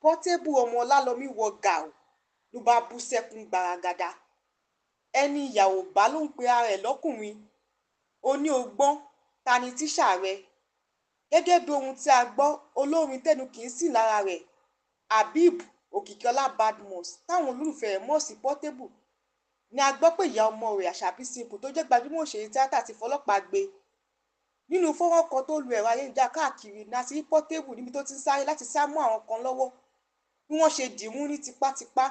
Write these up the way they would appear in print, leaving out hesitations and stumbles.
Portable ọmọ ọlálọ́mí wọ gàù ló bá bú sẹ́kún gbaragada. Ẹni ìyà ò bá ló ń pe ara ẹ̀ lọ́kùnrin. Ó ní o gbọ́n, ta ni tíṣà rẹ? Gẹ́gẹ́ bí ohun tí a gbọ́, olórin tẹnu kì í sìn lára rẹ̀, Habeeb Okikiola Badmus, táwọn olólùfẹ́ rẹ̀ mọ̀ sí Portable, ni a gbọ́ pé ìyá ọmọ rẹ̀ Àṣàbí Simple tó jẹ́ gbajúmọ̀ òṣèré tíátà ti fọlọ́pàá gbé. Nínú fọ́nrán kan tó lu ẹ̀rọ ayélujára káàkiri ni a ti rí Portable níbi tó ti ń sáré láti sá mọ́ àwọn kan lọ́wọ́ bí wọ́n ṣe dì í mú ní tipátipá.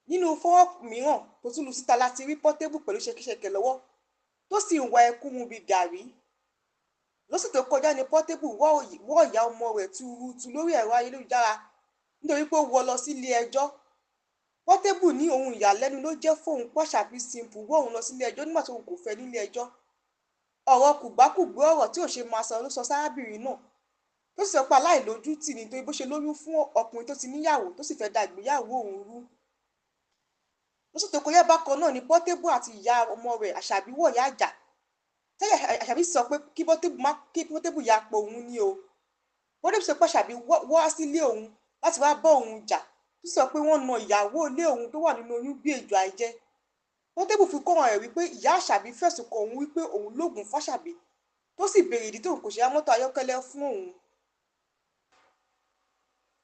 Nínú fọ́nrán mìíràn tó tún lu síta la ti rí Portable pẹ̀lú ṣẹ̀kẹ̀ṣẹ̀kẹ̀ lọ́wọ́ tó sì ń wa ẹkún mu bíi gàárì. Lọ́sẹ̀ tó kọjá ni Portable wọ́ ìyá ọmọ rẹ̀ tuurutu lórí ẹ̀rọ ayélujára nítorí pé ó wọ́ ọ lọ sílé ẹjọ́. Portable ní ohun ìyàlẹ́nu ló jẹ́ fóun pé Àṣàbí Simple wọ́ òun lọ sílé ẹjọ́ nígbà tóun kò fẹ́ nílé ẹjọ́. Ọ̀rọ̀ kòbákùngbé ọ̀rọ̀ tí ò ṣe máa sọ ló sọ sárábìnrin náà, tó sì sọ pé aláìlójútì ni nítorí bó ṣe lóyún fún ọkùnrin tó ti níyàwó tó sì fẹ́ da ìgbéyàwó òun rú. Lọ́sẹ̀ tó kọjá bákan náà ni Portable àti ìyá ọmọ rẹ̀ Àṣàbí wọ̀yá ìjà. Tí Àṣàbí sọ pé kí Portable ya po òun ní o. Portable sọ pé Àṣàbí wá sílé òun láti wá bá òun jà, tó sọ pé wọ́n na ìyàwó ilé òun tó wà nínú oyún bí ejò àìjẹ́. Portable fi kún ọ̀rọ̀ rẹ̀ wípé ìyá Àṣàbí fẹ̀sùn kan òun wípé òun lóògùn fáṣàbí, tó sì béèrè ìdí tóun kò ṣe ra mọ́tò ayọ́kẹ́lẹ́ fún òun.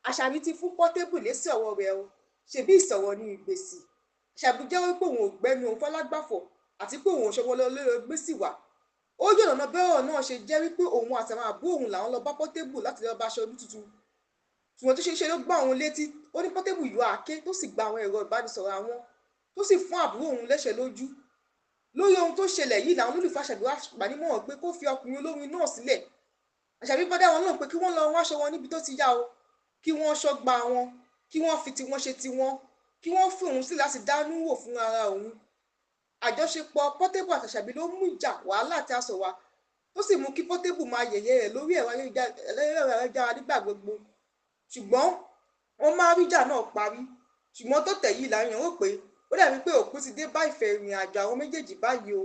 Àṣàbí ti fún Portable lésì ọ̀rọ̀ rẹ̀ o, ṣebí ìsọ̀rọ̀ ni ìgbèsì. Àṣàbí jẹ́wọ́ pé òun ò gbẹ́nu òun fálágbàfọ̀ àti pé òun ò ṣọwọ́ lọ gbé sì wá. Ó yànnàná bẹ́rọ̀ náà ṣe jẹ́ wípé òun àtàwọn àbúrò òun làwọn lọ bá Portable láti lọ bá aṣọ ọdún tuntun. Ṣùgbọ́n tó ṣe é ṣe ló gbá òun létí, ó ní Portable yọ àáké tó sì gba àwọn ẹ̀rọ ìbánisọ̀rọ̀ àwọn tó sì fún àbúrò òun lẹ́sẹ̀ lójú. Lórí ohun tó ṣẹlẹ̀ yìí làwọn olólùfẹ́ Àṣàbí wá gbà nímọ̀ràn pé kó fi ọkùnrin olórin náà sílẹ̀. Àṣàbí bá dá wọn lóhùn pé kí wọ́n lọ rán aṣọ wọn níbi tó ti yá o, kí wọ́n ṣọ́gbà wọn, kí wọ́n fi tiwọn ṣe tiwọn, kí wọ́n fi òun sílẹ̀ láti dánú wò fún ara òun. Àjọṣepọ̀ Portable àti Àṣàbí ló mú ìjà, wàhálà àti asọ̀ wá, tó sì mú kí Portable máa yẹ̀yẹ́ rẹ̀ lórí ẹ̀rọ ayélujára nígbà gbogbo. Ṣùgbọ́n wọ́n máa rí ìjà náà parí. Ṣùgbọ́n tó tẹ̀ yìí làwọn èèyàn rò pé ó dàbí pé òpin ti dé bá ìfẹ́ ìrìn àjò àwọn méjèèjì báyìí o.